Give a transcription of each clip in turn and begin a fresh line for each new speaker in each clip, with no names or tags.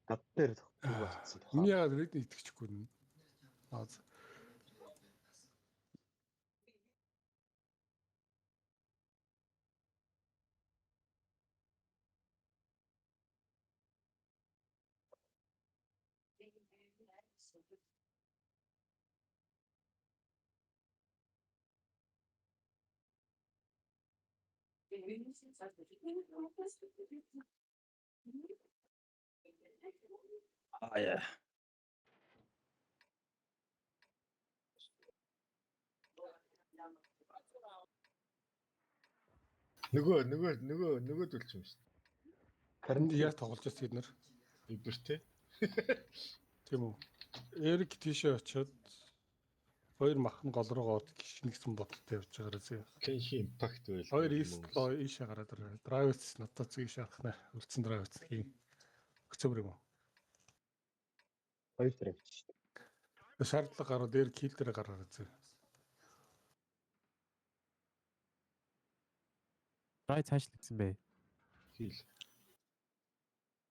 Над дээр зүг болцсон.
Миний яагаад рэд итгэчихгүй нэ. Аа.
Аа яа.
Нөгөө төлч юм шүү дээ.
Харин яаж тоглож байсан бид нар?
Ибэр те.
Тийм үү. Эрик тийшээ очиод хоёр мах нь гол руугаа орж гიშнэ гэсэн бодолтой явж байгаараа зэ.
Кенши импакт байл.
Хоёр east лоо ийшээ гараад ирээ. Драйвс надад зэг ийшээ гарах нэ. Үлдсэн драйвс хийн. Өгцөмөр юм уу?
Хоёр дээр авчих шүү дээ.
Шаардлага гараад дээр кил дээр гараарай зэ.
Рай цааш л гэсэн бэ.
Хил.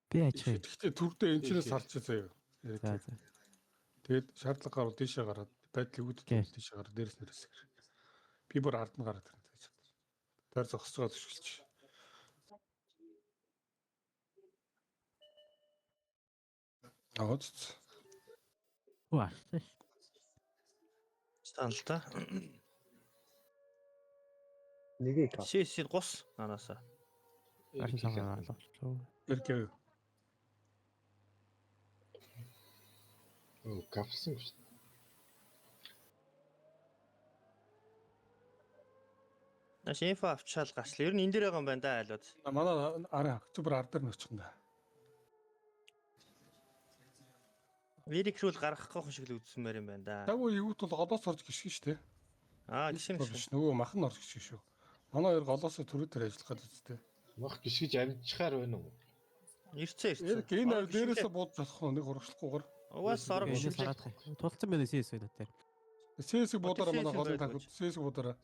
Би ачаа.
Гэхдээ түрдээ энэ чинээс салчих заяа.
За за.
Тэгээд шаардлага гараад тийшээ гараад байдлыг
Окей.
үүдэл тийшээ гараад дээрээс нэрээс гэр. Би бүр ард нь гараад ирнэ гэж. Тэр зогсож байгаа төшөлч. Аа зү.
Хүү алсан.
Станал та.
Нэгийг хаа.
Си си гус нанаасаа.
Гашин цагаан алгаа.
Эргээ
Оо, капсан шүү дээ.
Наш инфо авчаал гачлаа. Ер нь энэ дээр байгаа юм байна да айлууд.
Манай арын октябрь ард дээр нөчих юм да.
Вирик рүү л гаргахгүй хүн шиг л үзсэнмээр юм байна да.
Давуу эвгүүт бол голоос орж гიშгэн шүү дээ.
Аа гişин
Биш
гişин.
нөгөө мах нь орж гიშгэн шүү. Манай хоёр голоос түрүү тэр ажиллах гэдэг үстэй.
Мах гიშгэж амжихаар байна уу?
Ирцээ ирцээ.
Эрг энэ ав дээрээсээ буудаж болох уу нэг хурагшлахгүйгээр.
Угаас орог
Энэс
гişгэлээ.
хараад. Тулцсан байна CS байна дээр.
CS-ийг буудаараа манай
CS-ийг
голын
буудаж.
танкууд CS-ийг буудаараа.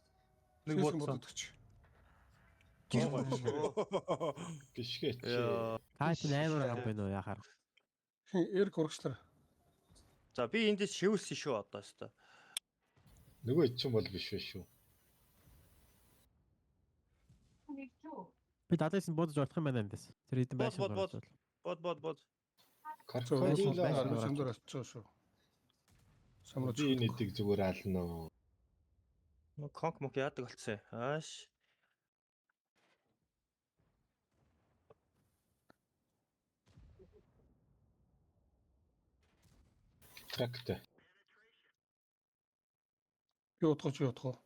Нэг
CS-ийг
буудсан.
буудаад өч.
Гიშгээч.
Яа.
Та чинь амар юм байна уу яхаар.
Хин Эрг урагшлаар.
За би эндээс шивэлсэн шүү одоо өстой.
Нөгөө чин бол биш вэ шүү.
Би 79 буудаж болох юм байна эндээс. Тэр хэдэн
Бод,
байшин
бод, бод.
гарч бол.
Бод бод бод.
Крокодил
байшин
Самдар очиж шүү. Самар
би энэ эдийг зүгээр ална уу?
Конк мок яадаг болцсон. Ааш.
Тракт.
Би утгах чи утгах.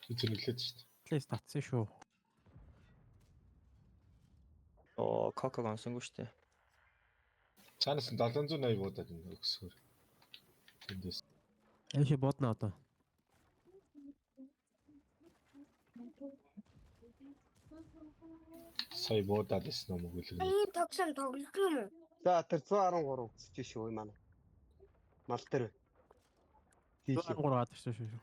Би зэнэглээд шүү дээ.
Плейс татсан шүү.
Оо коког онсонгүй штэ.
Цаанаас нь 780 буудаад энэ өксгөр. Эндээс
Эшээ буудна одоо.
сая буудаад исэн юм уу гэлээ.
Энэ тоглоом тоглох юм уу?
За тэр 113 өсөж шүү манай. Мал дээр. Хийх.
113 гадарсан шүү шүү.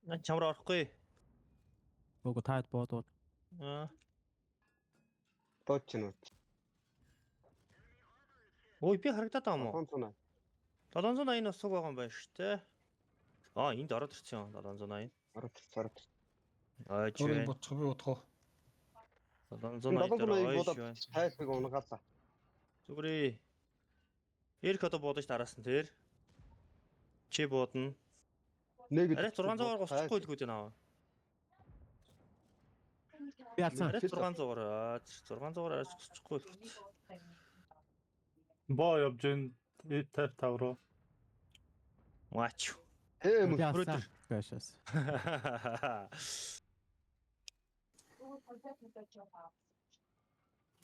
Наа чамраа орохгүй.
Үгүй таад буудууд.
Аа.
Бод ч нү.
Ой би харагдаад байгаа юм уу?
780.
780 бас суг байгаа юм байна шүү дээ. Аа энд ороод ирсэн юм 780.
Ороод ирсэн, ороод ирсэн.
Ойж
Өөрийг
байна.
бодчих би утгах.
780 дээр
780
ойж
буудаад
байна.
тайлбыг унгаалаа.
Зүгээрээ. Эрк одоо буудаж дараасан тэр. Чи буудна.
Нэг
Арай 600-аар гоцохгүй л гүдэ наа.
Би алсан.
Арай 600-аар аа 600-аар арай гоцохгүй л гүд.
Боо явж гин 55 руу.
Ваач.
Эм
Би алсан. Гашаас.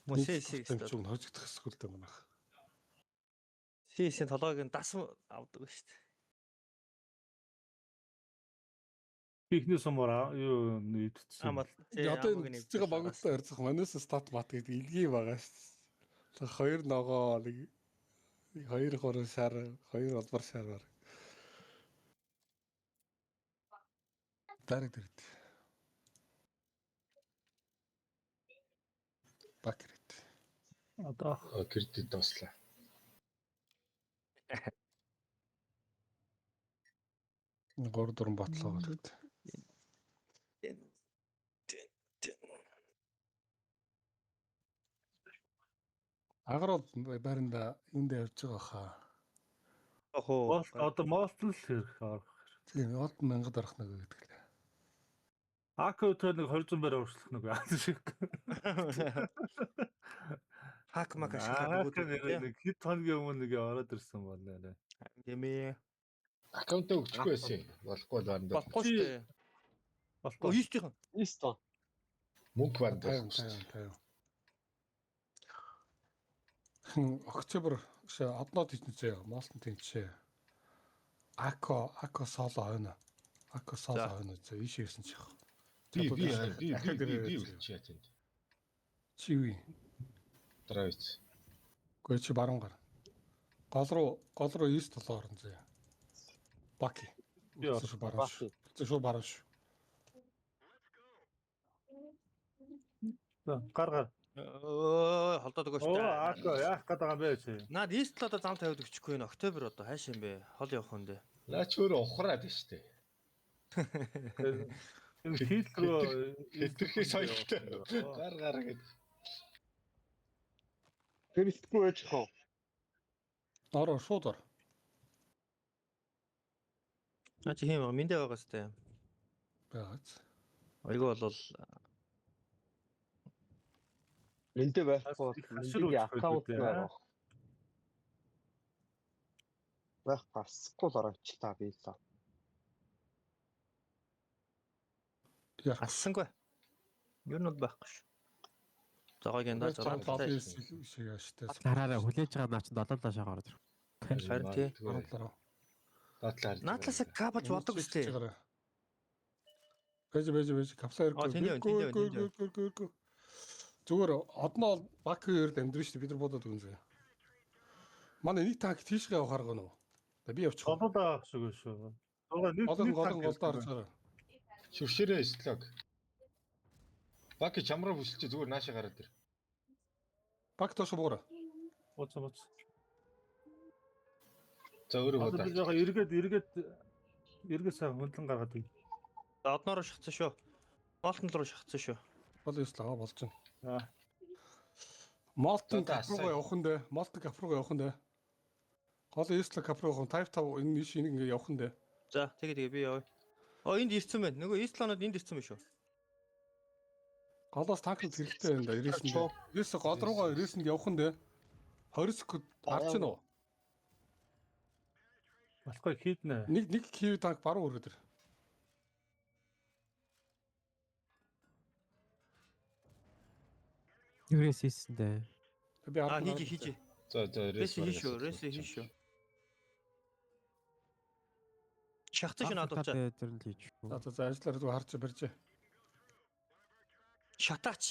Мөсөө сэгс.
Чүн хожигдох хэсгүүлтэй манайх.
Сисийн толгойг нь дасан авдаг шүү дээ.
Би эхний сумаар юу нэгдсэн.
Амал.
Одоо энэ цэцэг багтаа харьцах манаас стат мат гэдэг илгий байгаа шүү дээ. Хоёр ногоо нэг хоёр гурван шар, хоёр олбор шар бар. Дараг дэрд. Бакрит.
Одоо
Кредит дуслаа.
Гур дөрөн ботлоо гэдэг. Агар бол байранда энд явж байгаа хаа.
Охоо.
Одоо молтон л хэрэг орох.
Тийм, од мянгад орох нэг гэдэг лээ.
АК өтөр нэг 200 байр өөрчлөх нэг аа шиг.
Хак мак ашиглаад
өгөөд нэг хэд хоногийн өмнө нэг ороод ирсэн бол нэрэ.
Тийм ээ.
Аккаунтаа өгчихгүй байсан юм. Болохгүй л баранд.
Болохгүй шүү дээ.
Болохгүй.
Ийстийнхэн.
Ийст.
Мөнгө баранд.
50 50 50. Октябрь одноо тийчнээ Молтон тэнцээ. Ако ако соло хойно. Ако соло хойно зөө ийш ирсэн чи яах.
Би би би би би үлчээ тэнд.
Чи юу?
Драйвц.
Гүй чи баруун гар. Гол руу 9 7 орон зөө. Баки. Шүү баруун шүү. Шүү баруун шүү.
За гар гар.
Өө холдоод өгөөч
та. Оо Ако яах гээд байгаа юм бэ чи?
Наад East л одоо зам тавиад өгчихгүй энэ Октябрь одоо хайш юм бэ? Хол явах хүн дээ.
Наа ч өөрөө ухраад штэ.
Энэ хил рүү
хэтэрхий соёлтой. Гар гар гэд.
Хэрэлдэхгүй байж хоо.
Ороо шууд ор.
Наа чи хийм мэндэ байгаа сте.
Байгааз.
Айгүй болол
Эндээ байхгүй бол аккаунт байх. Байхгүй асахгүй л ороочлаа би л.
Ассангүй. Ер нь бол байхгүй шүү. Зогоог энэ даа
шиг яаштай.
Хараараа хүлээж байгаа наа чинь долоо шагаа ороод ирэх.
Харин тий.
Даатлаар.
Наадлаас капаж болдог үстэй.
Бэж бэж бэж капсаа ирэхгүй. Зүгээр одноо Баку ерд амьдрын шүү дээ. Бид нар буудаад өгөн зэ. Манай нэг танк тийшгээ явах арга нөө. Би явчих.
Голоод авах шиг шүү.
Нэг голон голдоо орж байгаа.
Шүвшэрээ слог. Баки чамраа бүсэлчээ зүгээр наашаа гараад ир.
Бак тоош буура.
Ууц ууц.
За өөрөө
бодоо. Би жоо эргээд сайн хөндлөн гаргаад ир.
За одноо руу шахацсан шүү. Молтон руу шахацсан шүү.
Бол ёслоо болж байна. Молтон кап руугаа явах нь дээ. Молтон кап руугаа явах нь дээ. Гол Эсла кап руу явах нь 55 энэ ийш энийг ингээ явах нь дээ.
За тэгээ тэгээ би явъя. Оо энд ирсэн байна. Нөгөө Эсланууд энд ирсэн байна шүү.
Голоос танкд хэрэгтэй байна да 99 дээ. 99 гол руугаа 99-нд явах нь дээ. 20 секунд харж гин үү?
Болохгүй хийднэ.
Нэг киви танк баруун өргөд ир.
Юрээс хийсэн дээ.
Би
Аа хийж.
За за
рейс хийш шүү, рейс хийш шүү. Шахацсан шүү надад уучаа.
Тэр нь л хийж.
За за ажиллаар зүгээр харж барьж.
Шатаач.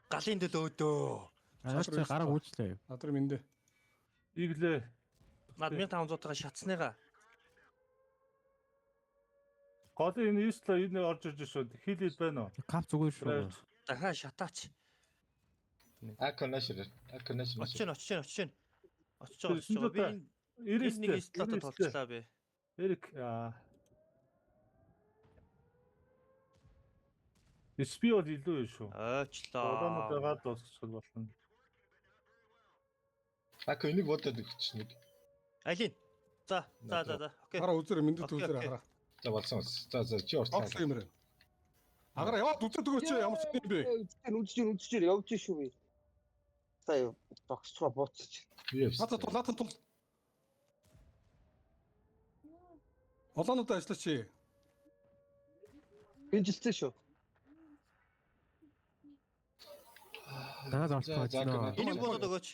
Галын төлөө өдөө.
Наач гараа үүчлээ.
Надар мэндэ.
Иглээ.
Над 1500-тайгаа шатсныгаа.
Гол энэ Эсла энэ орж ирж шүү. Хилээд байна уу?
Кап зүгээр шүү.
Дахиад шатаач.
Ако наашир. Ако наашир.
Очиж. Очиж байгаа. Би энэ нэг Эслатай толцлаа би.
Эрик аа. SP бол илүү шүү.
Ойчлоо.
Улаанууд байгаа дуусчих болно.
Ако энийг бодоод өгч нэг.
Алин. За за за за. Окей.
Хараа үзэр мэдэд үзэр хараа.
За болсон. За за чи ортлаа.
Окей юм бэ. Агараа яваад үзээд өгөөч ямар ч юм бэ.
Үзэж явж шүү би. Сая зогсцоо бууцчих.
Наадад тул наадад тул. Улаануудаа ажиллаач.
Гинжилсэн шүү.
Наад орчих.
Энийг бодоод өгөөч.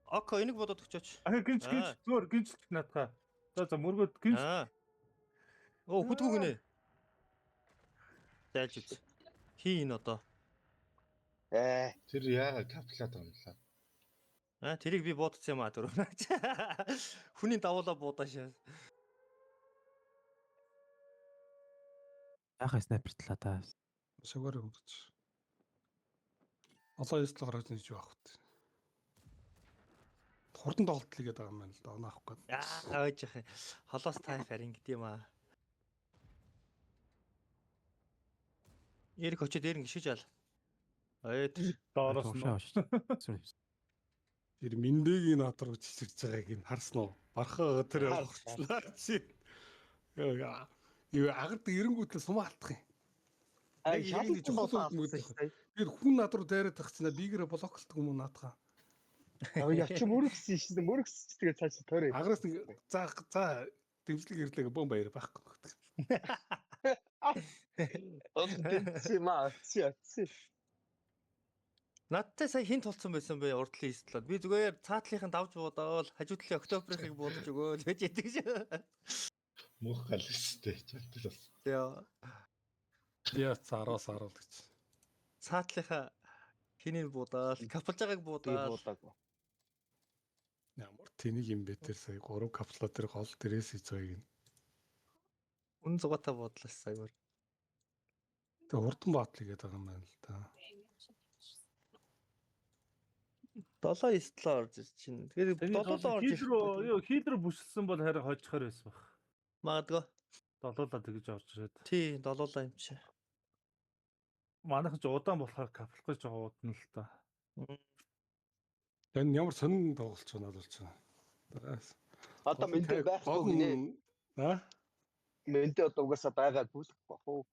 Око энийг бодоод өгчөөч.
Ахи гинж зүгээр гинжлэх наадхаа. За за мөргөөд гинж.
Оо хөдгөө гинэ. Зайлж үз. Хий энэ одоо.
Тэр яагаад каплаад байгаа юм лээ.
Аа тэрийг би буудсан юм аа түрүү. Хүний давуулаа буудаашаа.
Яхаа снайпертлаа та.
Шагаар өнгөрч. Олон ёслол гаргаж нэж байх үү. Хурдан тоглолт л гээд байгаа юм байна л да. Оноо авах гээд.
Аа ойж яах юм. Холоос тайф харин гэдэг юм аа. Эрик очоод дээр ингэшиж ал. Ой тэр
Доороос нь.
Уушаа.
Тэр Миндэгийн над руу чичирч байгааг нь харсан уу? Бархаа тэр явуулчлаа чи. Юу агард эренгүүтлээ сумаа алдах юм.
Аа
Яг яг нэг чухал
шалгал
үгмүүд. Тэр хүн над руу дайраад тах чинь бигэрэ блоклдог юм уу наадхаа.
Аа яч мөрөгсөн шин мөрөгсч тэгээ цааш тойроо.
Агараас нэг за за дэмжлэг ирлээ бомб баяр байхгүй нөхдөг.
Дэмжсэн юм аа. Чи чи.
Надтай сая хин тулцсан байсан бэ урдлын эстлээд. Би зүгээр цаатлынхын давж буудаал хажуу талын октябрынхыг буудаж өгөөл байж идэг шүү.
Мөнх гал өстэй. Чамтай бас.
Яа.
Яа 10-аас 10 гэж.
Цаатлынхаа хинийг буудаал, капалжагааг
Би
буудаал.
буудаагүй.
Ямар тэнийг юм бэ тэр сая 3 капсула тэр гол дээрээс хийж байгааг нь.
Үн зугатаа буудлаа сая бүр.
Тэр хурдан баатлыг гэдэг байгаа юм байна л да.
7 9 7 орж ирж чинь. Тэгээд 7 орж
Хил рүү юу хил рүү бүшилсэн бол харин хожихоор байсан баг.
Магадгүй.
Долоолаа тэгж орж ирээд.
Тий, долоолаа юм чи.
Манайхан ч удаан болохоор каплах гэж байгаа удна л та.
Тань ямар сонин тоглолч байна бол чинь.
Одоо мэндэ байхгүй гинэ.
Аа?
Мэндэ одоо угаасаа байгаагүй л бах уу.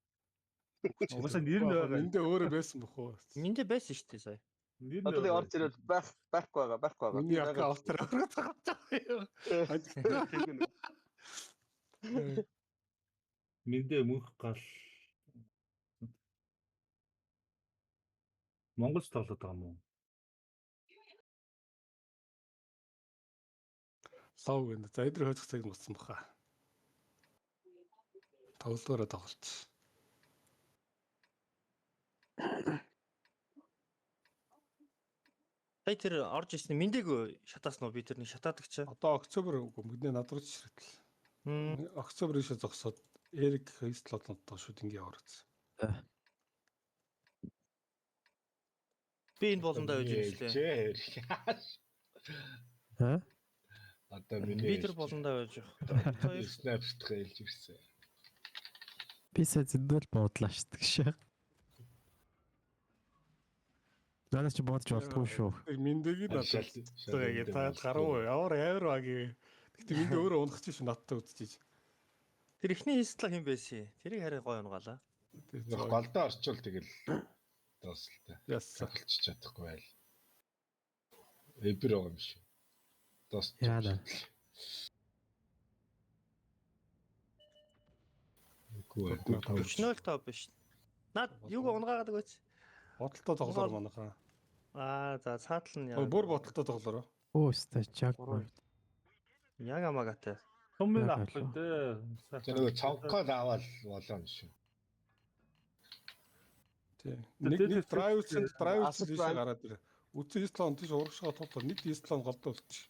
Угаасаа нэр нь байгаа.
Мэндэ өөрөө байсан бох уу?
Мэндэ байсан шүү дээ сая.
Нэр нь
Одоо нэг
байгаа.
орж ирээд байх байхгүй байгаа байхгүй байгаа.
Миний аккаунтаар ороод байгаа юм.
Мэндэ мөнх гал. Монголч тоглоод байгаа юм уу?
Лав гэнэ. За эдгээр хожих цаг нь болсон баха. Тоглолтоороо тоглолч.
Сая тэр орж ирсэн Мэндэг шатаасан уу? Би тэр нэг шатаадаг чи.
Одоо октябрь үгүй мэднэ над руу ч ширтэл. Октябрь ийшээ зогсоод Эрик 9 7 доо шүд ингээ орсон.
Би энэ болондоо байж ирсэн.
Аа?
Одоо миний
Би тэр болондоо байж явах.
Снайпертах хэлж ирсэн.
Би сая зөндөл буудлаа шүү дээ шээ. Надад чи буудаж болдгоо шүү.
Тэр Миндэгийн над руу та гаруу ямар амар баг. Гэтэ Миндэ өөрөө унах чинь шүү надтай үзчихэж.
Тэр ихний хийстлээ хэн байсан? Тэрийг харин гоё унгаалаа.
Голдоо орчвол тэгэл дуусалтай.
Яссан.
Тоглолч чадахгүй байл. Эбэр байгаа юм шиг. Дуусч.
Яана.
Үгүй ээ.
45 биш. Над юуг унгаагаад өгөөч.
Бодолтой тоглоор манайхаа.
Аа за цаатал нь яа.
Бүр бодолтой тоглоороо.
Өө өстой жаг.
Яг амаагатай.
Тумын авах дээ.
Тэр нөгөө цонхгоо аваад болоо юм шүү.
Тий. Нэг нэг драйв чинь драйв чинь тийш гараад ир. Үцэн Ислам тийш урагшгаа тултал нэг Ислам голдоо үлдчих.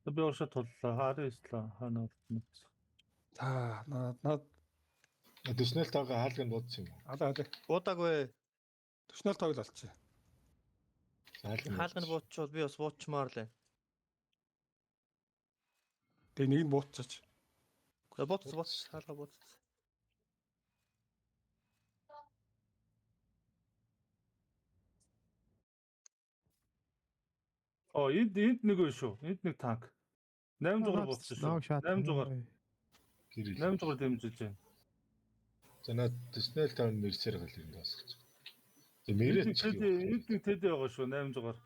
Би урагшаа туллаа. Харын Ислам хаана үлдэнэ.
За над над
45-гийн хаалганд буудсан юм уу?
Алаа алаа.
Буудаагүй.
45-ыг л олчих.
Хаалганд буудчвал би бас буучмаар л байна.
Тэгээ нэг нь буутчаач.
Бууц бууц хаалга бууц.
Оо энд энд нэг үү шүү. Энд нэг танк. 8 дугаар буутсан шүү. 8 дугаар. 8 дугаар дэмжиж байна.
За наад 45 мэрсээр гал юм дуусгаж. За мэрэж
ч юм. Энд нэг тэд байгаа шүү 8 дугаар.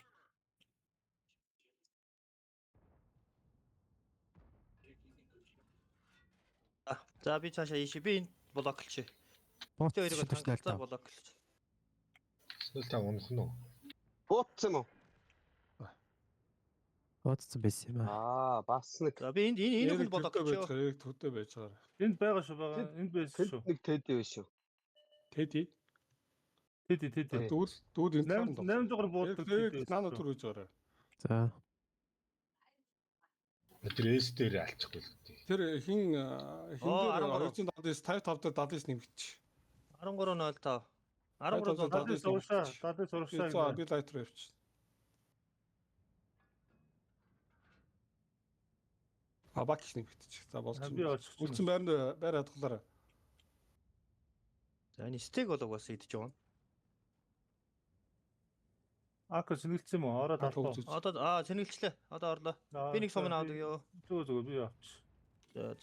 За би цаашаа ийшээ би энд блоклч.
Бууц
Тэ хоёрыг танкцаа блоклч.
45 унах нь уу?
Буутсан юм уу?
Буудсан байсан юм
аа. Аа бас нэг.
За би энд энэ энэ хүн блоклч.
Эрик төдөө байж байгаа.
Энд байгаа шүү байгаа. Энд байсан шүү.
Нэг тэд байсан шүү.
Тэди.
Тэди тэди.
Дүүл дүүл энэ талаар
8 дугаар бууддаг.
Эрик наано түр гэж байгаа.
За.
Тэр S дээр алчихгүй л дээ.
Тэр хин хин дээр 279 55 дээр 79 нэмэгдчих.
13.05. 13.79
урагшаа 79 урагшаа.
За би лайт руу явчих. А бак их нэг битчих. За болж.
Би очих.
Үлдсэн байранд байр хадгалаарай.
За энэ стек болог бас идэж явна.
Ака сэнгэлсэн юм уу? Ороод алах.
Одоо сэнгэлчлээ. Одоо орлоо. Би нэг сум авдаг ёо.
Зүг зүг би авч.
За.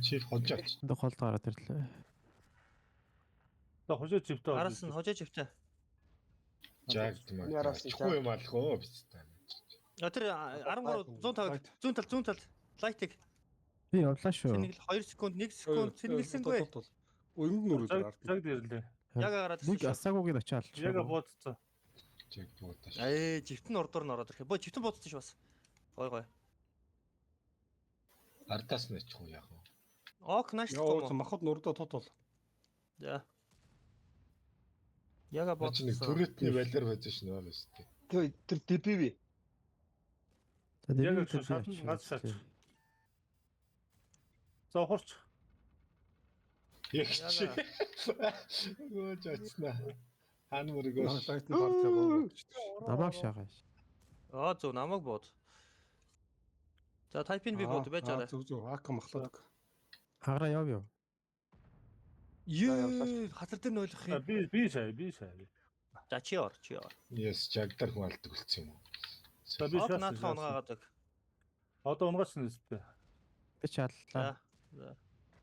Чип хожоо авч.
Энд голд гараад ирлээ.
За хожоо чиптэй.
Араас нь хожоо чиптэй.
Жагд маа. Чихгүй юм алах оо бицтэй.
А тэр 13 150 зүүн тал зүүн тал лайтыг.
Би явлаа шүү.
Сэнэгэл 2 секунд 1 секунд сэнгэлсэнгүй.
Өмнө нь өрөөд ард.
Жагд ирлээ.
Яг гараад
нэг асаагууг нь очиад алчих.
Яг буудцсан.
Жагд буудаа.
Ээ живтэн урдуур нь ороод ирэх. Бо живтэн буудсан шүү бас. Гой гой.
Ардаас нь очих уу яах вэ?
Ок нааш туу.
Йоо махад нурдаа тот бол.
За. Яга буудсан.
Нэг түрэтний балиар байж шнэ байгаа шүү дээ.
Тэр тэр DPV.
Яг шатан гац шаач. За хурц.
Яг чи. Гөөж очснаа. Хаан мөргөө.
Лайт нь гарч байгаа.
Намайг шаагааш.
Аа зөв намайг бод. За тайпын би бод байж байгаа.
Зөв зөв АК махлаад.
Хагараа яв яв.
Ее хазар дээр нь ойлгох юм.
Би сая би сая.
За чи ор чи ор.
Yes, жагдар хүн алдаг болсон юм уу?
За би шаас.
Наадхаа унгаагаад өг.
Одоо унгаач нь өстэй.
Би чаллаа.
За.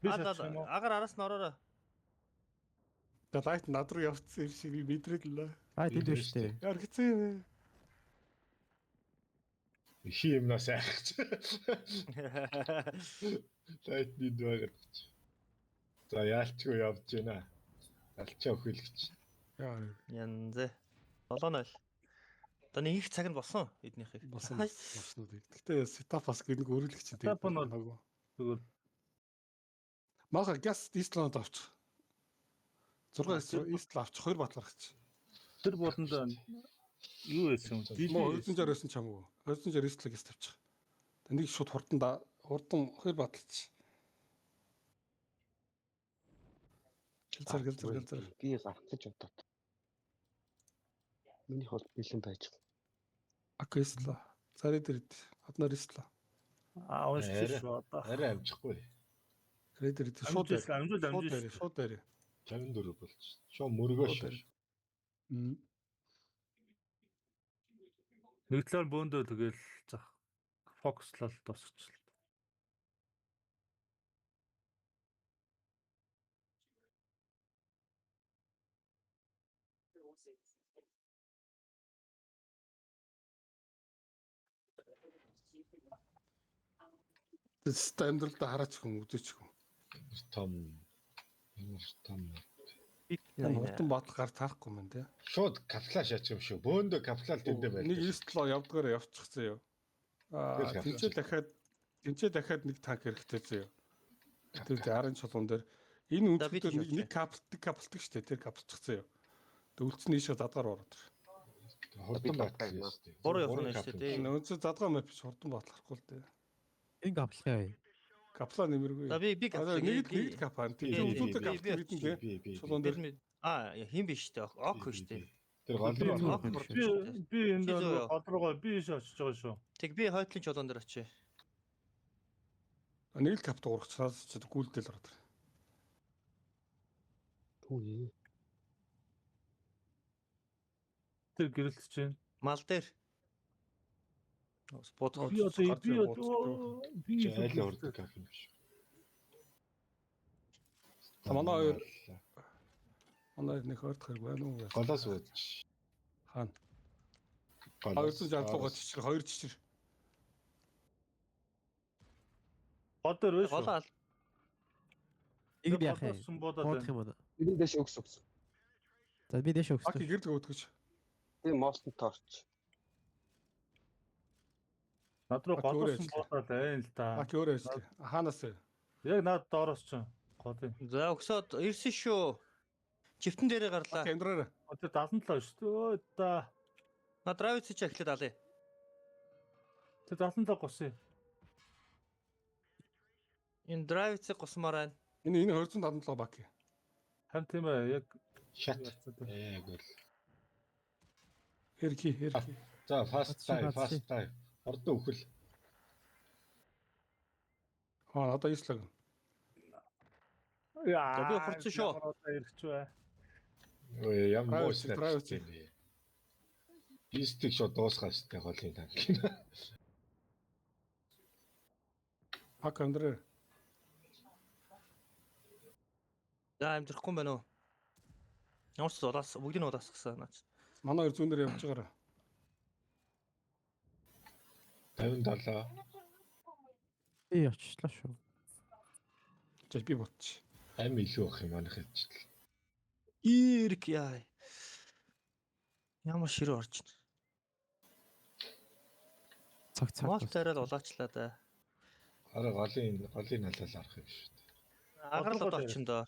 Би шаачих юм уу?
Агаар араас нь ороорой.
За лайт над руу явцсан юм шиг би мэдрээд л.
Аа тэнд биш үү?
Яар хэцүү юм бэ?
Хи юмнаас айхч. Лайт нэд байгаад ч. За яалчгүй явж байна. Алчаа өхөлгч.
Яа.
Янз. 7-0. Одоо нэг их цаг нь болсон эднийхийг.
Болсон. Болсон үү. Гэтэ сетап бас гинэг өөрөлдөх чинь.
Сетап нь бол зүгээр.
Маха газ Исланд авчих. 6 Исл авчих 2 батлах гэж.
Тэр болонд юу байсан юм?
Моо 260 байсан ч хамаагүй. 260 Исл газ тавьчих. Нэг шууд хурдан хурдан 2 баталчих. Гэлзэр гэлзэр гэлзэр.
Би гарах гэж бодоод. Миний хол бэлэн байж байгаа.
Ака Исла. Царай дээр аднаар Исла.
Аа уншиж шүү одоо.
Арай амжихгүй.
Царай дээр шууд
амжуул амжуул
шууд дээр.
54 болчих. Шоо мөргөө шүү.
Нэг талаар бөөндөө тэгэл зах фокуслал дуусчихлаа.
Тэст амьдралдаа хараач хүн үзээч хүн.
Том ямар том
хурдан батал гар таарахгүй мэн тэ.
Шууд каплаа шаачих юм шүү. Бөөндөө каплаа л тэндээ байлаа.
Нэг 9-7 явдгаараа явчихсан юу. Аа тэнцээ дахиад нэг танк хэрэгтэй зөө. Тэр 10 чулуун дээр энэ өнцгөр нэг каплтдаг каплтдаг штэ тэр каплчихсан юу. Тэг үлдсэн ийшээ задгаар ороод ир.
Хурдан батал штэ.
Буруу явах нь штэ тий.
Энэ өнцөг задгаа map биш хурдан батал харахгүй л дээ.
Энэ каплах юм.
Капла нэмэргүй.
За би капла
нэг л капа. Тийм үзүүлдэг капла мэдэн тий. Чулуун дээр.
Аа хин биш дээ. Ок биш дээ.
Тэр гол руу
би энэ гол руугаа би ийш очиж байгаа шүү.
Тэг би хойтлын чулуун дээр очие.
Нэг л капт урагчаас ч гүйлдэл ороод.
Үгүй.
Тэр гэрэлтэж байна.
Мал дээр. Бодгоо.
Би одоо би би
айл ордог кафе юм биш.
Манай хоёр манай нэг ойртох хэрэг байна уу?
Голоос уудч.
Хаана? 260-гаа чичир, 2 чичир.
Гол дээр вэ шүү.
Голоо ал.
Нэг яах юм? Бодох юм уу?
Би дэш өгс өгс.
За би дэш өгс.
Аки гэрдэг өөдгөж.
Би мостон торч.
Над руу голоос нь буудаад байна л да.
Аки өөрөө ажиллаа. Хаанаас вэ?
Яг над доороос ч голын.
За өгсөөд ирсэн шүү. Чивтэн дээрээ гарлаа.
Аки амьдраарай.
Одоо 77 шүү дээ. Өө да.
На драйв чи эхлээд алъя.
Тэр 77 госон.
Энэ драйв чи гусмаар байна.
Энэ 277 бак.
Харин тийм ээ яг
шат. Яг бол.
Эрки эрки.
За fast time fast time. Ордон үхэл.
Аа одоо ислэг.
Яа.
Би ухарсан шүү.
Ямар удаа ирэх вэ?
Ой ямар муу
Drive, drive.
снайпер. Бистик шууд дуусгаа штэ голын танк.
Пак өндрөө.
За амьдрахгүй юм байна уу? Ямар ч улаас бүгдийг нь улаасгасан наач.
Манай хоёр зүүнээр явж байгаараа.
57.
Би явчихлаа шүү.
За би ботч.
Ам илүү байх юм манайх хэлчихэл.
Ирк яа. Ямар ширүү орж ин.
Цаг цаг.
Мол тариал улаачлаа да.
Араа голын голын халаал арах юм шүү дээ.
Агарал одоо очин доо.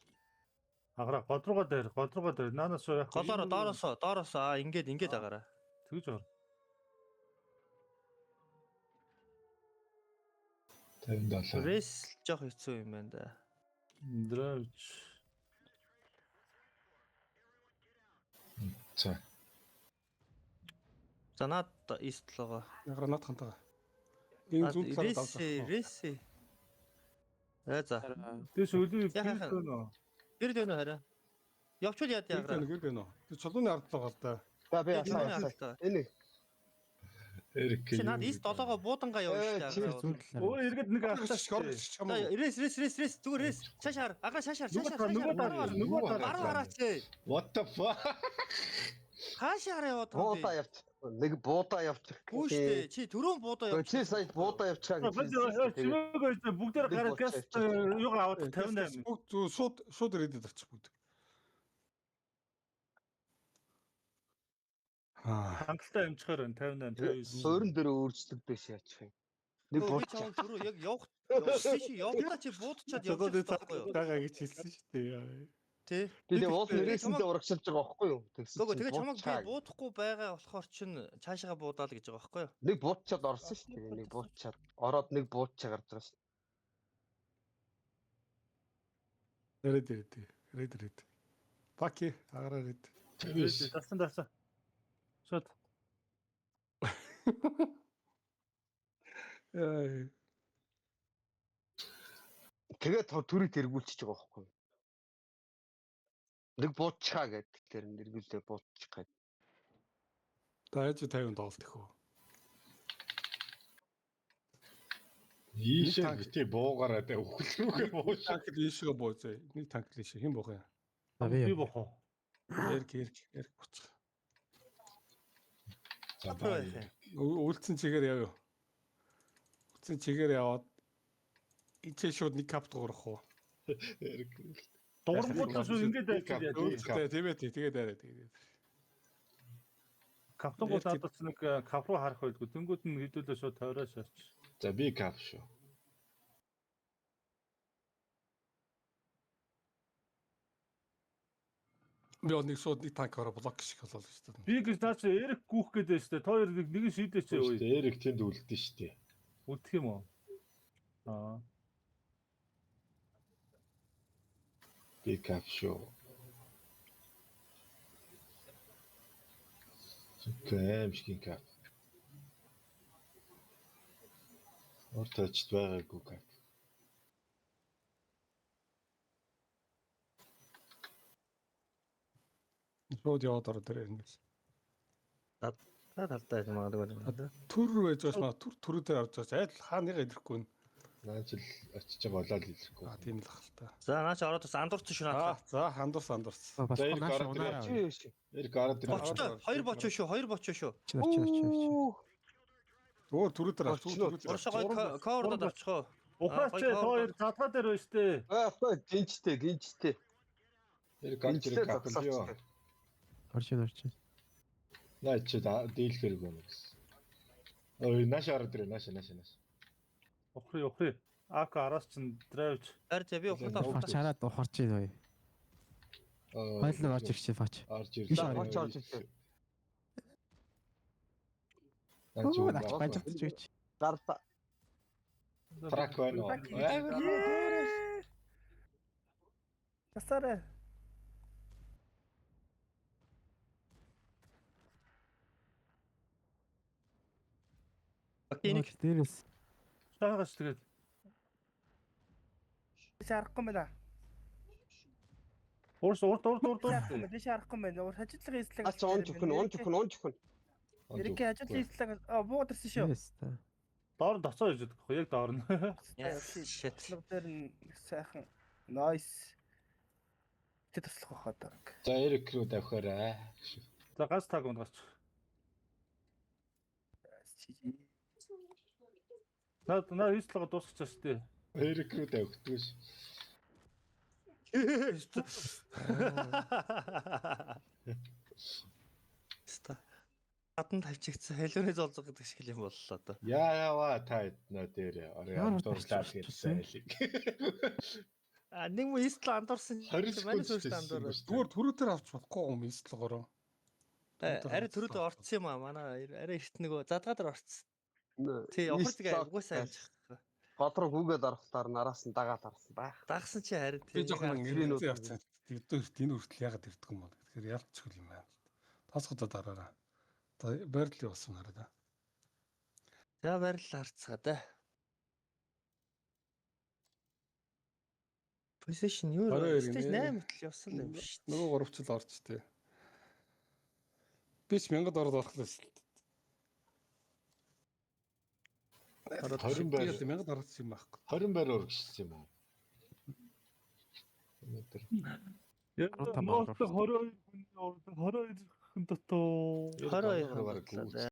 Агараа гол руугаа дээр, гол руугаа дээр. Наанаас уу яах вэ?
Голоороо доороосоо доороосоо аа ингээд ингээд агараа.
Тэгж ор.
57.
Рес жоох хэцүү юм байна да.
Драйвч.
За.
За наад ист л байгаа.
Ягараа наад хантаа. Энэ зүүн талаар давж
Рес рес. За за.
Тэс өлөө
Яхаа.
гэрэл нөө.
Гэр дэнэ хараа. Явчвал яа
Гэр
ягараа.
гэр гэнэ. Тэр чулууны ард л байгаа л да.
За би
Тэр
ясаа
чулууны
ясаа.
ард л.
Энэ
Эрик.
Чи наад ист долоогоо буудангаа явна шүү дээ.
Чи
агараа.
Зүүн талаар.
Өө эргээд нэг
Орж
автаа.
орж
За
чам уу.
рес рес рес рес зүгээр рес. Цааш хар. Агараа цааш хар. Цааш хар.
Нөгөө дараа нөгөө дараа.
Баруун хараач.
What the fuck?
Хаашаа хараа яваад байгаа
буудаа
юм бэ?
явчих. Нэг буудаа явчих.
Үгүй шүү дээ. Чи түрүүн буудаа явчих.
Чи сая буудаа явчихаа гэж хэлсэн.
Чимээг бүгдээр
Нэг
гараад
бууч
газ
явчих.
юугаар аваад 58.
Бүгд зүү шууд шууд ирээдэд очих бүгд. Аа.
Хангалттай амжихаар байна 58 59.
Суурин дээр өөрчлөгдөж яачих юм. Нэг
Би
бууч.
чамд түрүү яг явах явах чи явахдаа чи буудчаад явчих байхгүй юу?
Байгаа гэж хэлсэн шүү дээ.
Тэ.
Би тэгээ уул
Тэгээ
нэрээсэндээ урагшилж байгаа байхгүй юу? Тэгсэн
Гүг
чинь
тэгээ чамайг би
буучаа.
буудахгүй байгаа болохоор чин цаашаа буудаал гэж байгаа байхгүй юу?
Нэг буучаад орсон шүү дээ. Нэг буучаад ороод нэг буучаа гарч байгаа шүү.
Рэд рэд. Рэд рэд. Баки агараа рэд.
59.
Дасан дасан. Шот.
Яа.
Тэгээ төрийг тэргүүлчихэж байгаа байхгүй юу? Нэг буучаа гэдэг тэр нэргүүлээ бууччих гээд.
За яаж 50 тоглолт их үү?
Ийшээ бити буугаараа тэ үхэл рүүгээ бууш.
Танк л ийшээ бууз. Нэг танк л ийшээ хэн буух юм?
За би
Би бох уу?
Эрк эрк эрк буцах.
За
Руу
бай.
явах юм.
Үлдсэн чигээр явъя. Үлдсэн чигээр яваад ичээ шууд нэг кап дуурах уу?
Эрик.
Дуурангууд шүү ингээд байж яа.
Үлдээ тийм ээ тэгээд арай тэгээд.
Каптангууд надад ч нэг кап руу харах байлгүй. Тэнгүүд нь хэдүүлээ шууд тойроо шаач.
За би кап шүү.
Би бол нэг шууд нэг танк ороо блок шиг болол шүү дээ.
Би гэж наа чи Эрик гүүх гээд байна шүү дээ. Та хоёр нэг нэг шийдээч
Шүү
өө.
дээ. Эрик тэнд үлдэн шүү дээ.
Үлдэх юм уу? Аа.
Би кап шүү. Зүгэм шиг кап. Урт очд байгаагүй кап.
Шууд яваад ороо тэр ингэж.
За талдаа байж магадгүй юм.
Төр рүү байж байгаа маа төр төрөө дээр орж байгаа. Айл хаа нэгэ ирэхгүй нь.
Наа чил очиж байгаа болоод илэрхгүй.
А тийм л ах л та.
За наа чи ороод бас андуурсан шүү
Аа
наадлаа.
за хандурс андурс.
Болохгүй
Эрик
нааш
ороод
унаараа.
Чи юу шүү.
Эрик ороод ирээ.
Бочтой хоёр бочоо шүү, хоёр бочоо шүү.
Чи чи чи чи.
Өөр төрөө дээр авч
Очно.
төрөө дээр.
Уршаа гой коордод авчихоо.
Ухраач
Аа,
та хоёр задгаа дээр байна шүү дээ.
Аа гинжтэй гинжтэй.
Эрик орж
Гинжтэй
ирээ кап л ёо.
зогсооч.
Орж ин орж ин.
Наа чи дийлэх хэрэг байна гэсэн. Ой нааш ороод ирээ нааш нааш нааш.
Ухры ухры. АК араас чин драйвч.
Харин тий би ухраад авах.
Бач хараад ухарч ин ой. Хоёул нь орж ирчих бач.
Орж
Биш
ирлээ.
Бач орж ирлээ.
Наа чи
Өө наач баяжтаж өгч.
Гарлаа.
Трак байна уу?
Тасаарай.
Окей, нэг
дээрээс
Шаагаач тэгээд.
Дэш харахгүй байна.
Уурс урд урд урд
Дэш харахгүй
урд.
байна. Дэш харахгүй байна. Урд хажуудлага эслэг.
Ач онж өгнө, онж өгнө, онж өгнө.
Эрикийн хажуудлага эслэг. Аа буугаад ирсэн шүү.
дээрээс та.
Доор нь тоцоо явж байгаа яг доор нь.
Yes, shit.
Туслах дээр нь сайхан nice. Тэ туслах байхаа даа.
За Эрик рүү давхиарай.
За ганц таг унгаач. Наа наа эслэгээ дуусчихсан шүү дээ.
Эрик рүү давхдгүй ш.
Ста. Гадна тавьчихсан халиуны золзог гэдэг шиг юм боллоо одоо.
Яа яваа та эднэ дээр орой
Ямар
андуурлаа
тавьчих
гэсэн айлыг.
А нэг мө эсл андуурсан.
20
Манай
секунд
сүрт
байсан
андуураад.
шүү дээ.
Зүгээр түрүүтэр авч болохгүй юм эслэгороо.
Арай түрүүдээ орцсон юм аа. Манай арай эрт нөгөө задгаа дээр орцсон. Тий, офорцыг угаасаа амжих.
Гол руу гүгээд орохлоор нараас нь дагаад орсон байх.
Дагсан чи харин
Би жоохон
гэрийн
ирээдүйн явцсан. Өдөө эрт энэ хүртэл яагаад ирдэг юм бол тэгэхээр ялцчихвал юм байна. Тасгадаа дараараа. За байрлал явсан хараа да.
За байрлал харцгаа да. Position юу вэ?
22
Stage
гинэ.
8 хүртэл явсан юм шүү дээ.
Нөгөө гуравчл орч тээ. Би ч 1000 ороод орох л байсан.
20 байр
1000 ороод юм байхгүй.
20 байр урагшилсан юм уу? Өнөөдөр
15
Нууц 22 хүний урд 22 хүн дотоо.
22
бараг
хүн
гүйц.